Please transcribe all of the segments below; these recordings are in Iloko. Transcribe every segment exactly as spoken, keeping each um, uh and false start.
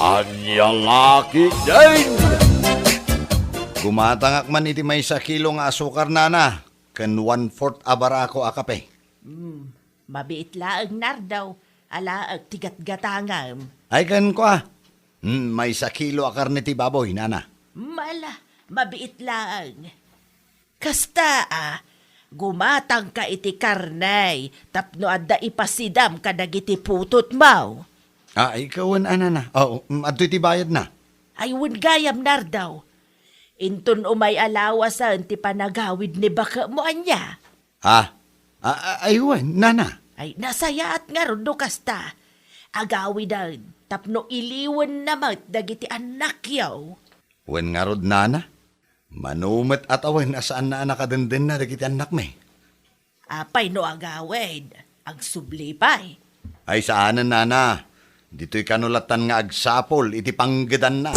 Ania la ketdin? Gumatangak man iti maysa kilo nga asukar, nana, ken one-fourth a barako a kape. Hmm, mabiit laeng, Nardo. Alaek ti gatgatangem. Ay, ken kua. Hmm, maysa kilo a karne ti baboy, nana. Hmm, ala, mabiit laeng. Kasta a, gumatangka iti karne tapno adda ipasidam kadagiti putotmo. Ah, ikawen a, nana. Oo, mm, adtoy ti bayadna. Ay, wen gayam, Nardo. Inton umay a lawasen ti panagawid ni baketmo, ania? Ha? A-, a-, ay, wen, nana. Ay, nasayaat ngarud no kasta. Agawiden tapno iliwenna met dagiti annakyo. Wen ngarud, nana. Mano met a tawen a saanna a nakadendenna dagiti annakmi? Apay no agawid, agsubli pay. Ay, saanen, nana. Ditoy kano lattan nga agsapul iti panggedanna.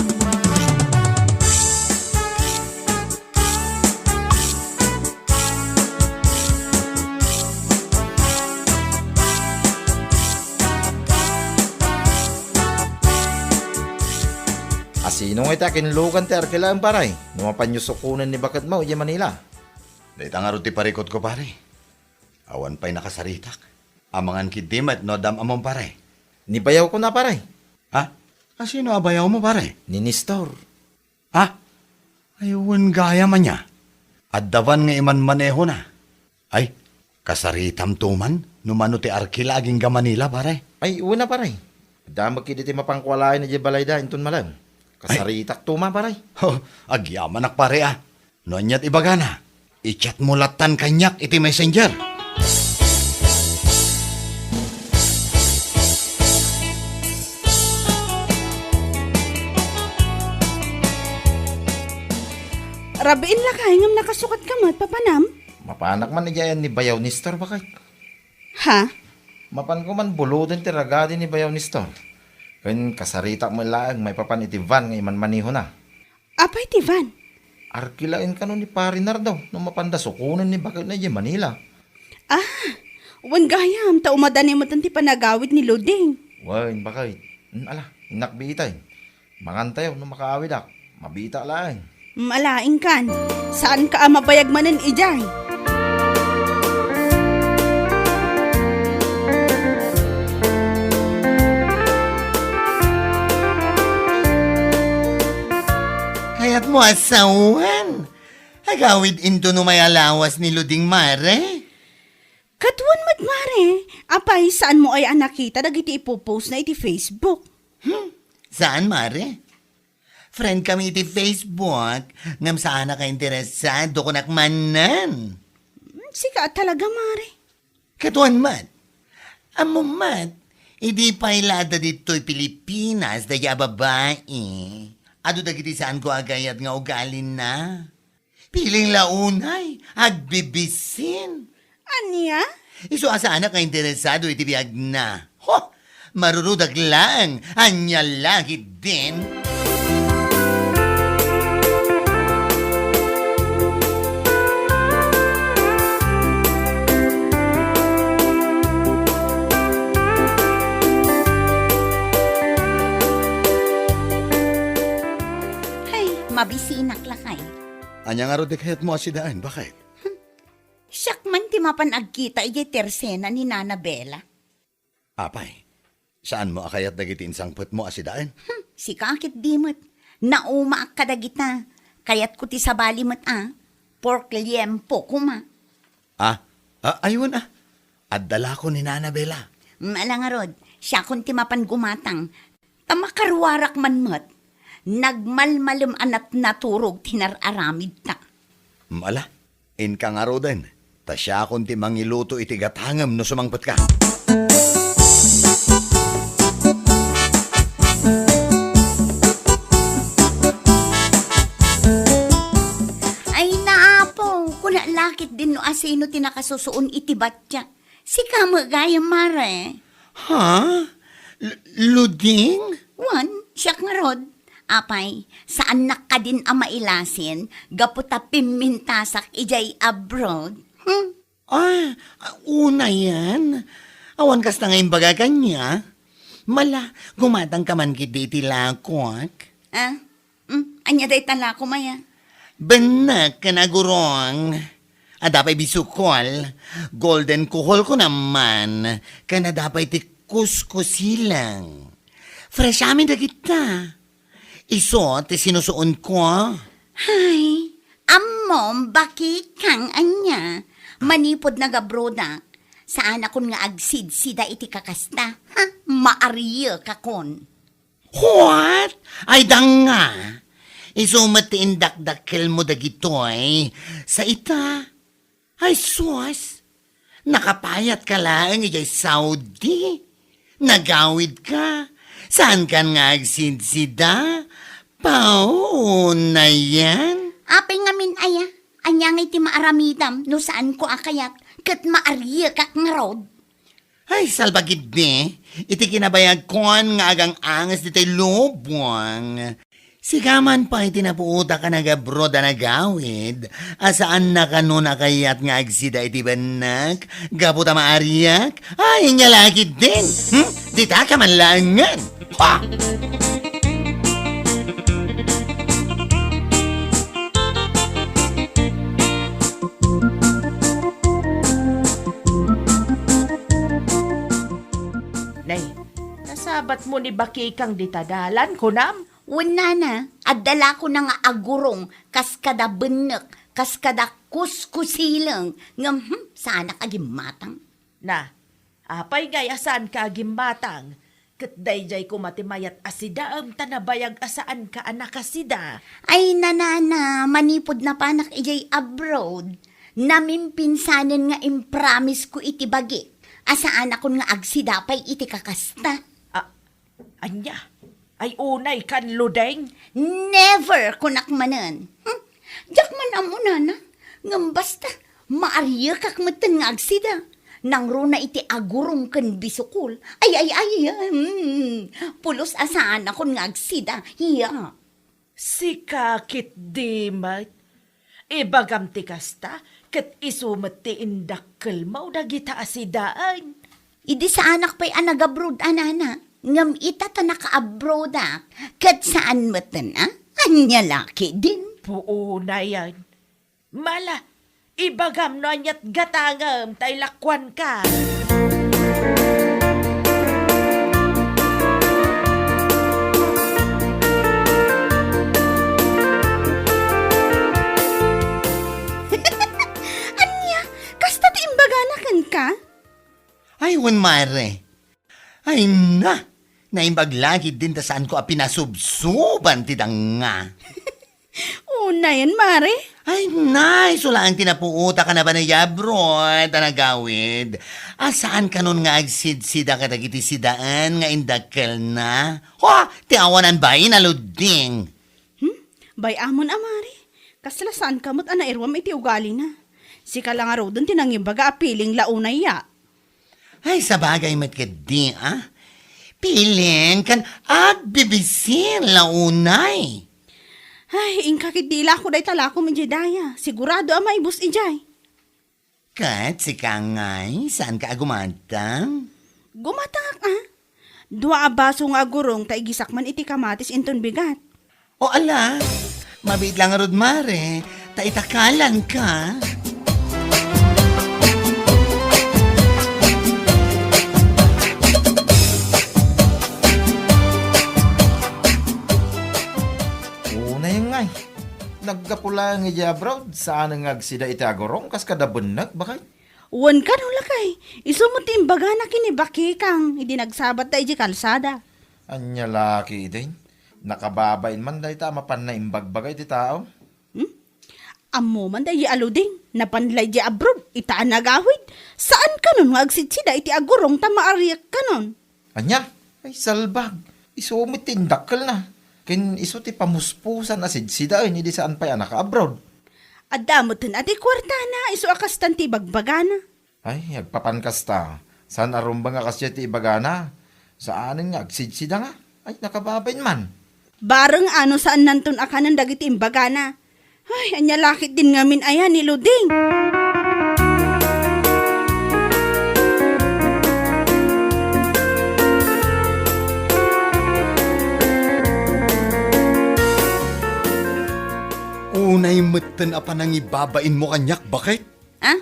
Asino ngay ti akinlugan ti arkilaem, pare? No mapanyo sukonen ni baketmo idiay Manila. Dayta ngarud ti parikutko, pare. Awan pay nakasaritak. Amangan ketdi met no adda am-ammom, pare. Ni bayawko na, pare. Ha? Asino a bayawmo, pare? Ni Nestor. Ha? Ay, wen gayam ania. Adda van nga imanmanehona. Ay, kasaritamto man no mano ti arkila agingga Manila, pare. Ay, wen a, pare. Adda met ketdi ti mapanko alaen idiay balayda inton malem. Ay. Kasaritakto man, pare. Oh, agyamanak, pare, a. No aniat ibagana, i-chat mo lattan kaniak iti messenger. Rabiin lakay ngem nakasukatka met, papanam? Mapanak man idiay ni bayaw Nestor, baket. Ha? Mapanko man buloden ti ragadi ni bayaw Nestor. Ken kasaritak met laeng maipapan iti van nga imanmanehona. Apay ti van? Arkilaen kano ni Pare Nardo no mapanda sukonen ni baketna idiay Manila. Ah, wen gayam, ta umadani met ti panagawid ni Luding. Wen, baket. Hmm, ala, innak biitayen. Mangantayo no makaawidak. Mabiitak laeng. Hmm, ala, inkan. Saanka a mabayag manen idiay. Kayatmo a sawen? Agawid inton umay a lawas ni Luding, mare? Ket wen met, mare. Apay, saanmo aya a nakita dagiti ipo-postna iti Facebook? Hmm, saan, mare? Friend kami iti Facebook, ngem saanak a interesado kunak manen. Hmm, sika a talaga, mare. Ket wen met, ammom met, idi pay la adda ditoy Pilipinas daydi a babai, adu dagiti saanko a gayat nga ugalina. Piling la unay, agbibisin. Ania? Isu a saanak a interesado iti biagna. Ho! Marurudak laeng, ania la ketdin? Hay, mabisinak lakay. Ania ngarud ti kayatmo a sidaen, baket? Siak man ti mapan agkita idiay tersena ni Nana Bella. Apay, saanmo a kayat dagiti insangpetmo a sidaen? Hmm, sika ketdi met. Naumaak kadagita. Kayatko ti sabali met a pork liempo koma. Ah, ah, ay wen a. Adda lako ni Nana Bella. Hmm, ala ngarud, siakon ti mapan gumatang. Ta makaruarak man met, nagmalmalem a natnaturog ti nar-aramidta. Hmm, ala, inka ngaruden, ta siakon ti mangiluto iti gatangem no sumangpetka. Ay, naapo, kuna la ketdin no asino ti nakasusuon iti batyak. Sika met gayam, mare. Ha? L-, Luding? Wen, siak ngarud. Apay, saannak kadin a mailasin gapu ta pimmintasak idiay abroad? Hmm? Ah, unayen. Awan kasta nga imbaga kaniak. Mala, gumatangka man ketdi iti lakok? Ah? Hmm? Ania dayta lakom aya? Bennek ken agurong. Adda pay bisukol, golden kuhol ko naman, ken adda pay ti kuskusileng. Fresh amin dagita. Isu ti sinusuonko. Hay, ammom, bakikang ania. Manipud nagabrodak, saanakon nga agsidsida iti kakasta. Ha? Maariekakon. What? Ay, danga! Isu met ti indakdakkelmo dagitoy. Sa ita, ay sus, nakapayatka laeng idiay Saudi. Nagawidka. Saankan nga agsidsida? Pauna yan? Apay ngamin aya? Ania ngay ti maaramidam no saanko a kayat ket maariekak ngarud? Ay, salbagiddi, iti kinabayagkon nga agang-anges ditoy lubong. Sika man pay ti napuotak a nagabroad a nagawid, a saanna kanon a kayat nga agsida iti bennek, gapu ta maariak? Ay, inya la ketdin! Hmm? Ditaka man laengen! Ha! Nay, nasabatmo ni bakikang dita dalan, kunam? Wen, nana, adda la kona nga agurong kas kada bennek, kas kada kuskusileng, ngem, hmm, saanak a gimmatang. Na, apay ngay a saanka a gimmatang? Ket daydiay koma ti mayat a sidaem ta nabayag a saanka a nakasida. Ay, nanana, manipud napanak idiay abroad, namimpinsanen nga impromisesko iti bagik a saanakon nga agsida pay iti kakasta. Ah, ania? Ay unay kan Ludeng? Never, kunak manen. Hmm? Diak man ammo, nana. Ngem basta, maariekak metten nga agsida. Nangruna iti agurong ken bisukol. Ay, ay, ay, ay, hmm. Pulos a saanakon nga agsida. Iya. Sika ketdi met. Ibagam ti kasta, ket isu met ti indakkelmo dagita a sidaen. Idi saanak pay a nagabroad a, nana, ngem ita ta nakaabroadak, ket saan metten a? Ania la ketdin? Puonayen. Mala, ibagam no aniat gatangem ta ilakuanka. Ania? Kasta ti imbagana kenka? Ay, wen, mare. Ay na! Naimbag la ketdin ta saanko a pinasubsoban ti danga. Unayen, mare? Ay, nay, isu laeng ti napuotak a napan idiay abroad a nagawid. A saan kanon nga agsidsida kadagiti sidaen nga indakkelna? Ho, ti awanan bain a Luding. Hmm? Bay-amon a, mare. Kasla saanka met a nairuam iti ugalina. Sika la ngaruden ti nangimbaga a piling la unay ya. Ay, sabagay met ketdi, a? Piling ken agbibisin la unay. Ay, inka ketdi ilako dayta lakom idiay daya. Sigurado a maibus idiay. Ket sika ngay, saanka a gumatang? Gumatangak a. Dua a baso nga agurong ta igisak man iti kamatis inton bigat. O ala, mabiit la ngarud, mare, ta itakalanka. Unayen ngay. Naggapu laeng idiay abroad, saan nga agsida iti agurong kas kada bennek, bakay? Wen kano, lakay, isu met ti imbagana ken ni Bakikang idi nagsabatta idiay kalsada. Ania la ketdin? Nakababain man dayta a mapanna imbagbaga iti tao. Hmm? Ammo man daydi a Luding, napan la idiay abroad, ita a nagawid. Saan kanon nga agsidsida iti agurong ta maariak kanon. Ania? Ay, salbag. Isu met ti indakkelna. Ken isu ti pamuspusan a sidsidaen idi saan pay a nakaabroad. Adda metten a ti kuartana, isu a kastan ti ibagbagana. Ay, agpapan kasta. Saan a rumbeng a kasdiay ti ibagana. Saanen nga agsidsida nga. Ay, nakababain man. Bareng a no saannanton a kanen dagiti imbagana. Ay, ania la ketdin ngamin aya ni Luding? Ay metten a panangibabainmo kaniak, baket? Ha?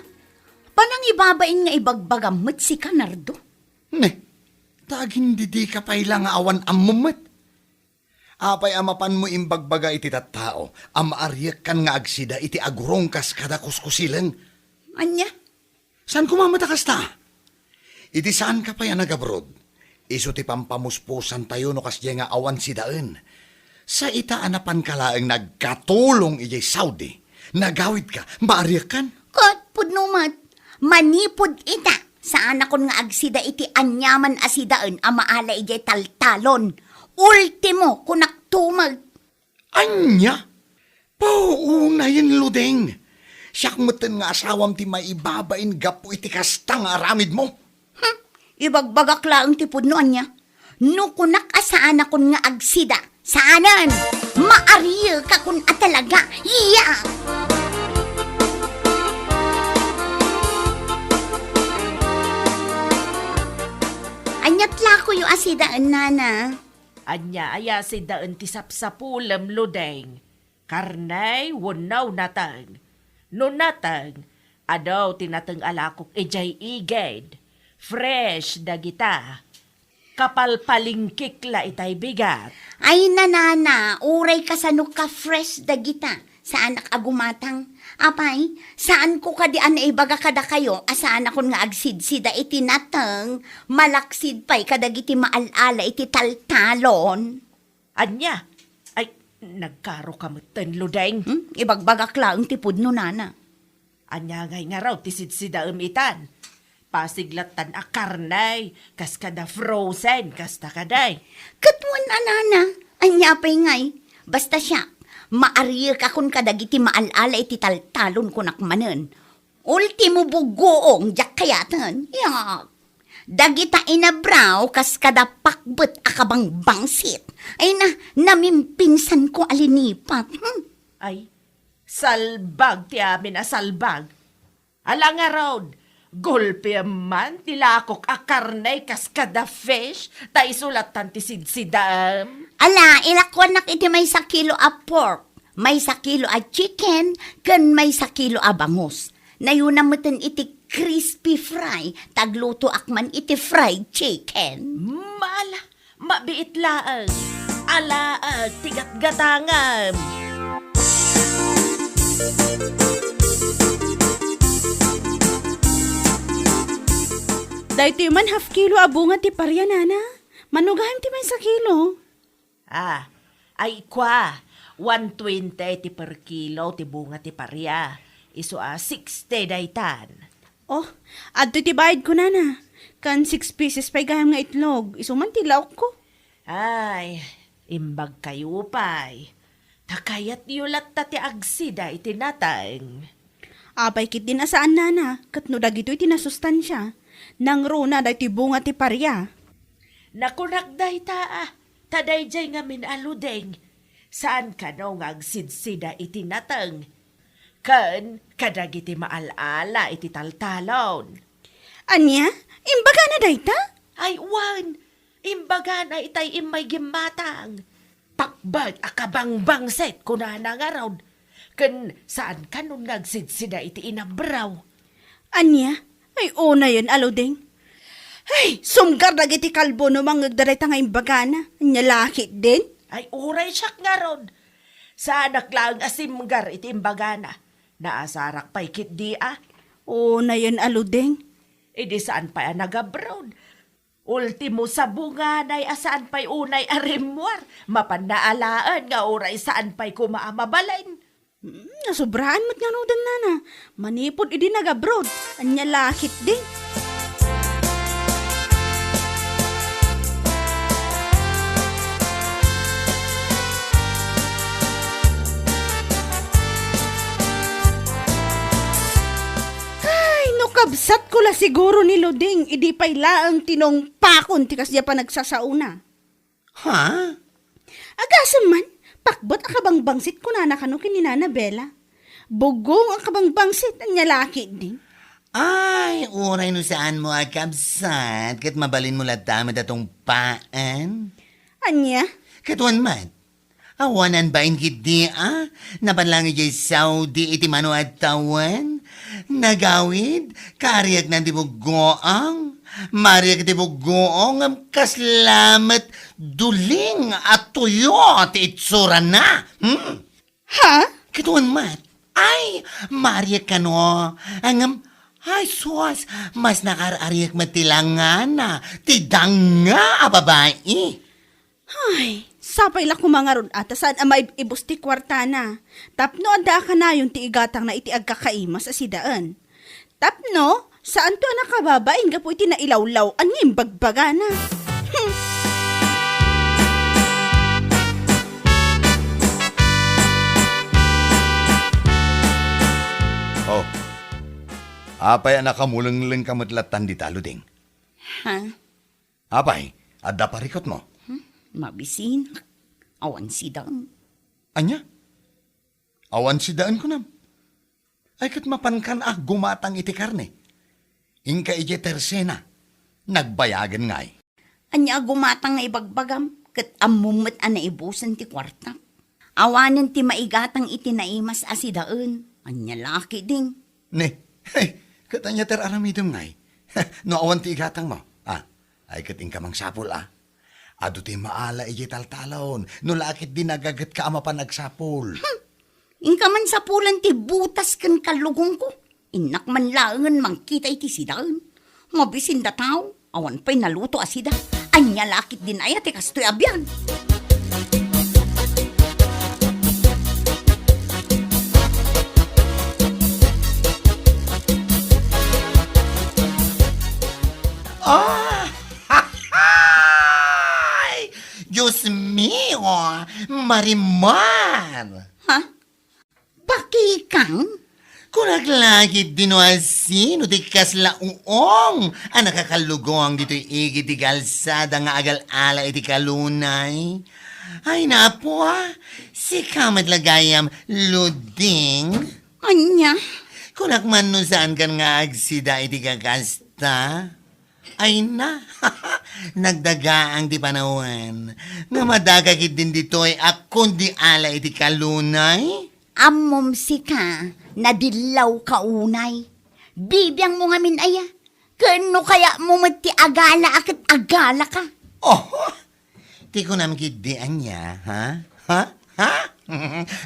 Panangibabain nga ibagbagam met sika, Nardo? Ne, ta agindidika pay la nga awan ammom met. Apay a mapanmo imbagbaga iti tattao a maariekkan nga agsida iti agurong kas kada kuskusileng? Ania? Saan koma met a kasta? Iti saanka pay a nagabroad, isu ti pampamuspusantayo no kasdiay nga awan sidaen. Sa ita a napanka laeng nagkatulong idiay Saudi, nagawidka, maariekkan? Ket pudno met, manipud ita, saanakon nga agsida iti aniaman a sidaen a maala idiay taltalon. Ultimo, kunak tumeg. Ania? Paunayen, Ludeng. Siak metten nga asawam ti maibabain gapu iti kasta nga aramidmo. Hmm, ibagbagak laeng ti pudno, ania? No kunak a saanakon nga agsida, saanen! Maariekakon a talaga! Iya! Aniat lakoyo a sidaen, nana? Ania aya sidaen ti sapsapulem, Ludeng? Karne wenno nateng? No nateng, adu ti nateng a lakok idiay igid. Fresh dagita. Kapalpalingkik la itay bigat. Ay, nanana, uray kasano ka-fresh dagita. Saanak a gumatang. Apay, saanko kadi a naibaga kadakayo a saanakon nga agsidsida iti nateng, malaksid pay kadagiti maal-ala iti taltalon. Ania? Ay, nagkaroka metten, Ludeng. Hmm? Ibagbagak laeng ti pudno, nana. Ania ngay ngarud ti sidsidaem itan? Pasig lattan a karne, kas kada frozen, kasta kadi. Ket wen a, nana, ania pay ngay? Basta siak, maariekakon kadagiti maal-ala iti taltalon, kunak manen. Ultimo, bugoong, diak kayaten. Yak. Dagita inabraw kas kada pakbet a kabangbangsit. Ay na, namimpinsanko a linipat. Hmm. Ay, salbag ti amin a salbag. Ala ngarud, gulpiem man ti lakok a karne kas kada fish, ta isu lattan ti sidsidaem. Ala, ilakuanak iti maysa kilo a pork, maysa kilo a chicken, ken maysa kilo a bangus. Nayuna meten iti crispy fry, ta aglutoak man iti fried chicken. Mala, mabiit laeng. Alaek ti gatgatangem. Daytoy man half kilo a bunga ti paria, nana. Mano gayam ti maysa kilo? Ah, ay kua, one twenty ti per kilo ti bunga ti paria. Isu a sixty daytan. Oh, adtoy ti bayadko, nana. Kan six pieces pay gayam nga itlog. Isu man ti laokko. Ay, imbagkayo pay. Ta kayatyo latta ti agsida iti nateng. Apay ketdin a saan, nana, ket no dagitoy ti nasustansia, nangruna daytoy bunga ti paria. Nakunak dayta, ah, ta daydiay ngamin a ludeng, saan kano nga agsidsida iti nateng, ken kadagiti maal-ala iti taltalon. Ania? Imbagana dayta? Ay, wen, imbagana itay immay gimmatang. Pakbet a kabangbangsit, kunana ngarud. Ken saan kanon nga agsidsida iti inabraw. Ania? Ay, unayen a ludeng. Ay, sumgar dagiti kalbo no mangngegda dayta nga imbagana. Ania la ketdin? Ay, uray siak ngarud. Saanak laeng a simgar iti imbagana. Naasarak pay ketdi a. Unayen a ludeng. Idi saan pay a nagabroad. Ultimo, sabunganay a saan pay unay a rimmuar. Mapanna alaen nga uray saan pay koma a mabalin. Hmm, nasubraan met ngaruden, nana. Manipud idi nagabroad, ania la ketdi? Ay, no kabsatko la siguro ni Luding, idi pay laeng tinungpakon ti kasdiay a panagsasaona. Ha? Agasem man, pakbet a kabangbangsit kunana kano ken ni Nana Bella. Bugong a kabangbangsit, ania la ketdi? Ay, uray no saanmo a kabsat, ket mabalinmo latta met a tungpaen. Ania? Ket wen met, Awanan bain ketdi a, napan lang idiay Saudi iti mano a tawen. Nagawid, kaariaknan ti buggoang. Maariak iti buggoang, ngem kasla met duling a tuyo ti itsurana. Hmm? Ha? Kitaem met. Ay, maariak kano. Ngem, ay sus, mas nakaar-ariak met ti langana, ti danga a babai. Ay, sapay la koma ngarud a ta saan a maib-ibus ti kuartana. Tapno adda a kanayon ti igatangna iti agkakaimas a sidaen. Tapno, saanto a nakababain gapu iti nailawlaw-an nga imbagbagana. Hmm. Oh, apay a nakamulenglengka met lattan dita, Luding? Ha? Apay, adda parikutmo? Hmm, mabisinak. Awan sidaen. Ania? Awan sidaen kunam? Ay, ket mapankan a gumatang iti karne. Inka idiay tersena, nagbayagen ngay. Ania a gumatang nga ibagbagam, ket ammom met a naibusen ti kuartak. Awanen ti maigatang iti naimas a sidaen. Ania la ketdin? Ne, ket ania ti ar-aramidem ngay? No awan ti igatangmo, a, ay ket inka mangsapul a. Adu ti maala idiay taltalon, no la ketdi nagagetka a mapan agsapul. Hmm. Inka man sapulan ti butas ken kallugongko. Innak man laengen mangkita iti sidaen. Mabisin da tao, awan pay naluto a sida. Ania la ketdin aya ti kastoy a biag? Ah! Ay! Dios mio! Marimar! Ha? Bakikang? Kunak la ketdin no asino ti kasla uong a nakakallugong ditoy igid ti kalsada nga agal-ala iti kalunay. Ay, napo, a. Sika met la gayam, Luding. Ania? Kunak man no saankan nga agsida iti kakasta. Ay na, nagdagaang ti panawen. Nga madaka ketdin ditoy a kundi ala iti kalunay? Ammom sika, nadillawka unay. Bibiangmo ngamin aya? Ken no kayatmo met ti agala a ket agalaka. Oh, ti kunam ketdi ania, ha? Ha? Ha?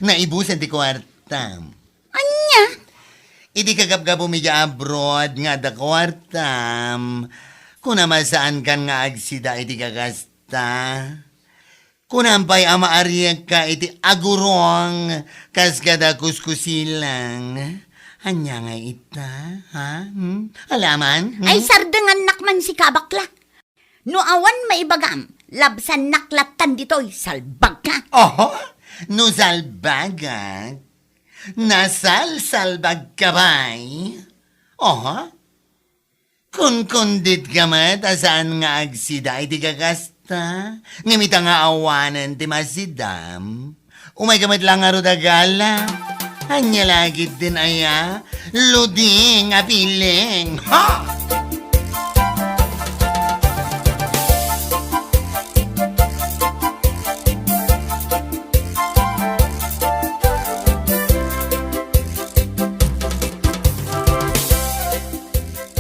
Naibusen ti kuartam. Ania? Idi kagapgapum idiay abroad nga adda kuartam, kunam a saankan nga agsida iti kakasta. Kunam pay a maariekka iti agurong kas kada kuskusilang. Ania ngay ita, ha? Hmm? Alaman? Hmm? Ay, sardengannak man sika, bakla. No awan maibagam, labsannak lattan ditoy, salbagka. Oho, no salbagak, nasalsalbagka pay. Oho, kunkunditka met a saan nga agsida iti kakasta, ngem ita nga awanen ti masidam. Umayka met la ngarud a gala. Ania la ketdin aya? Luding a piling. Ha!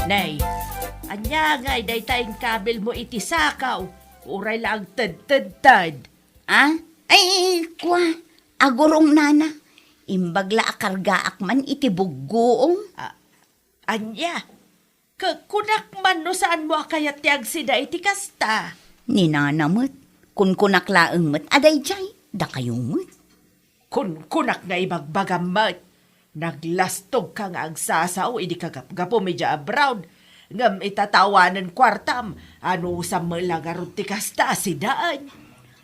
Nay, ania ngay dayta inkabilmo iti sakaw? Uray la agtedtedted. Ah? Ay, kua, agurong nana. Imbag la a kargaak man iti buggoong. Ah, ania? Ke-, kunak man no saanmo a kayat ti agsida iti kasta. Ni nana met, kunkunak laeng met a daydiay, dakayo met. Kunkunak nga ibagbagam met, naglastogka nga agsasao idi kagapgapum idiay abroad, ngem ita ta awanen kuartam, anusam met la ngarud ti kasta a sidaen?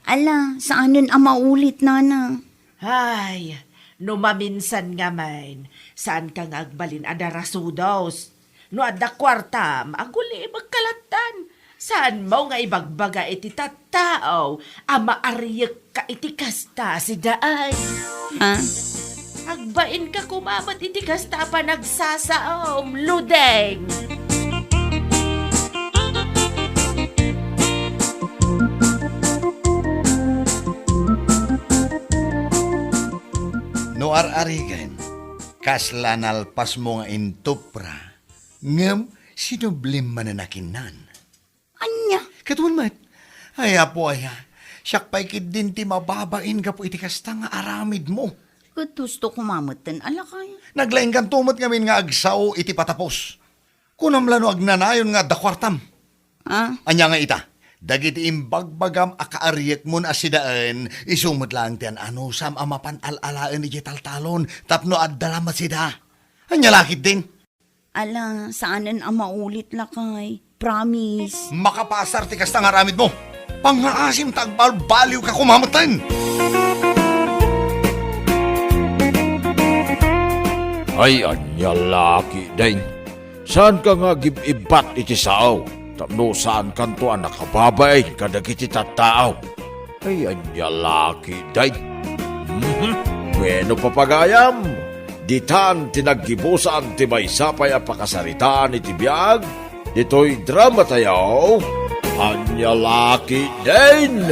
Ala, saanen a maulit, nana. Ay, no maminsan ngamin, saanka nga agbalin a darasudos. No adda kuartam, agulimekka lattan. Saanmo nga ibagbaga iti tattao a maariekka iti kasta a sidaen? Ha? Agbainka koma met iti kasta a panagsasaom, Ludeng. Kasla nalpasmo nga intupra, ngem sinublim manen a kinnan. Ania? Kaduan met. Ay, Apo aya, siak pay ketdin ti mababain gapu iti kasta nga aramidmo. Ket husto koma metten a lakay. Naglaingkanto met ngamin nga agsao iti patapos. Kunam la no agnanayon nga adda kuartam. Ah? Ania nga ita? Dagiti imbagbagam a kaariekmon a sidaen, isu met laeng ti an-anusam a mapan al-alaen idiay taltalon tapno adda la met sida. Ania la ketdin? Ala, saanen a maulit, lakay. Promise. Makapasar ti kasta nga aramidmo. Pangngaasim ta agbalbaliwka koma metten. Ay, ania la ketdin. Saanka nga agib-ibbat iti sao, tapno saankanto a nakababain kadagiti tattao. Ay, ania la ketdin. Mhm. Bueno, papagayam, ditan ti naggibusan ti maysa pay a pakasaritaan iti biag ditoy dramatayo, Ania la ketdin.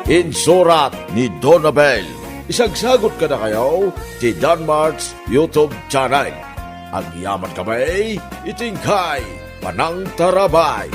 Insurat ni Donabel. Isagsagut kadakayo ti Danmart's YouTube channel. Agyamankami iti inkay panangtarabay.